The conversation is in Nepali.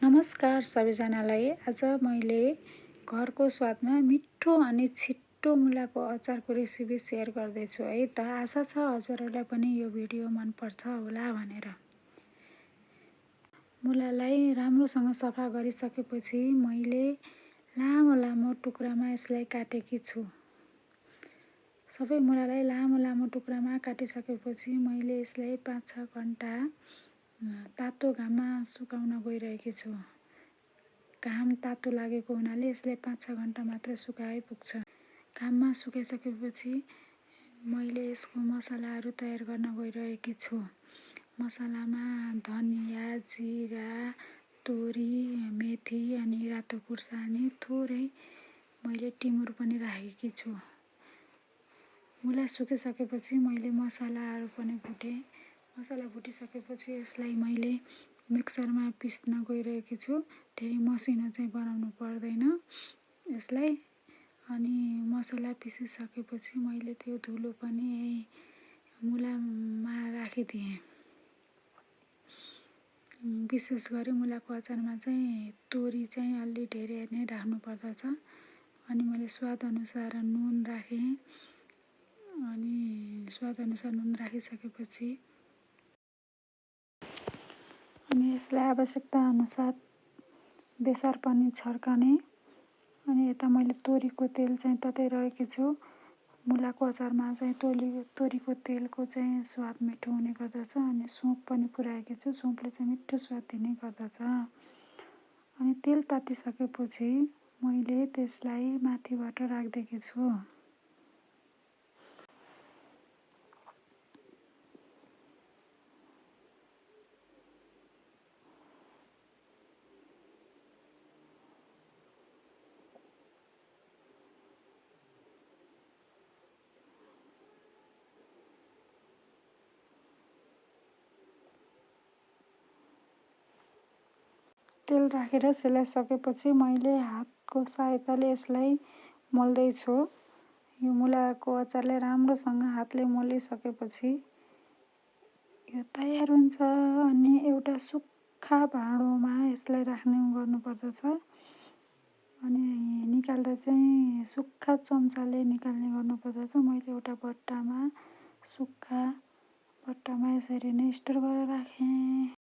नमस्कार सबैजनालाई। आज मैले घरको स्वादमा मिठो अनि छिट्टो मुलाको अचारको रेसिपी सेयर गर्दैछु है त। आशा छ हजुरहरूलाई पनि यो भिडियो मनपर्छ होला भनेर। मुलालाई राम्रोसँग सफा गरिसकेपछि मैले लामो लामो टुक्रामा यसलाई काटेकी छु। सबै मुलालाई लामो लामो टुक्रामा काटिसकेपछि मैले यसलाई 5-6 घण्टा तातो घाममा सुकाउन गइरहेकी छु। घाम तातो लागेको हुनाले यसलाई 5-6 घण्टा मात्र सुकाए पुग्छ। घाममा सुकाइसकेपछि मैले यसको मसलाहरू तयार गर्न गइरहेकी छु। मसलामा धनिया, जिरा, तोरी, मेथी अनि रातो खुर्सानी, थोरै मैले टिमुर पनि राखेकी छु। मुला सुकिसकेपछि मैले मसलाहरू पनि भुटेँ। मसला भुटिसकेपछि यसलाई मैले मिक्सरमा पिस्न गइरहेकी छु। धेरै मसिनो चाहिँ बनाउनु पर्दैन यसलाई। अनि मसला पिसिसकेपछि मैले त्यो धुलो पनि मुलामा राखिदिएँ। विशेष गरी मुलाको अचारमा चाहिँ तोरी चाहिँ अलि धेरै नै राख्नु पर्दछ। अनि मैले स्वादअनुसार नुन राखेँ। अनि स्वादअनुसार नुन राखिसकेपछि अनि यसलाई आवश्यकता अनुसार बेसार पनि छर्कने। अनि यता मैले तोरीको तेल चाहिँ तताइरहेकी छु। मुलाको अचारमा चाहिँ तोरीको तेलको चाहिँ स्वाद मिठो हुने गर्दछ। अनि सौँफ पनि पुर्याएकी छु। सौँफले चाहिँ मिठो स्वाद दिने गर्दछ। अनि तेल तातिसकेपछि मैले त्यसलाई माथिबाट राखिदिएकी छु। तेल राखेर सेलाइसकेपछि मैले हातको सहायताले यसलाई मोल्दैछु। यो मुलाको अचारलाई राम्रोसँग हातले मोलिसकेपछि यो तयार हुन्छ। अनि एउटा सुक्खा भाँडोमा यसलाई राख्ने गर्नुपर्दछ। अनि निकाल्दा चाहिँ सुक्खा चम्चाले निकाल्ने गर्नुपर्दछ। मैले एउटा बट्टामा सुक्खा बट्टामा यसरी नै स्टोर गरेर राखेँ।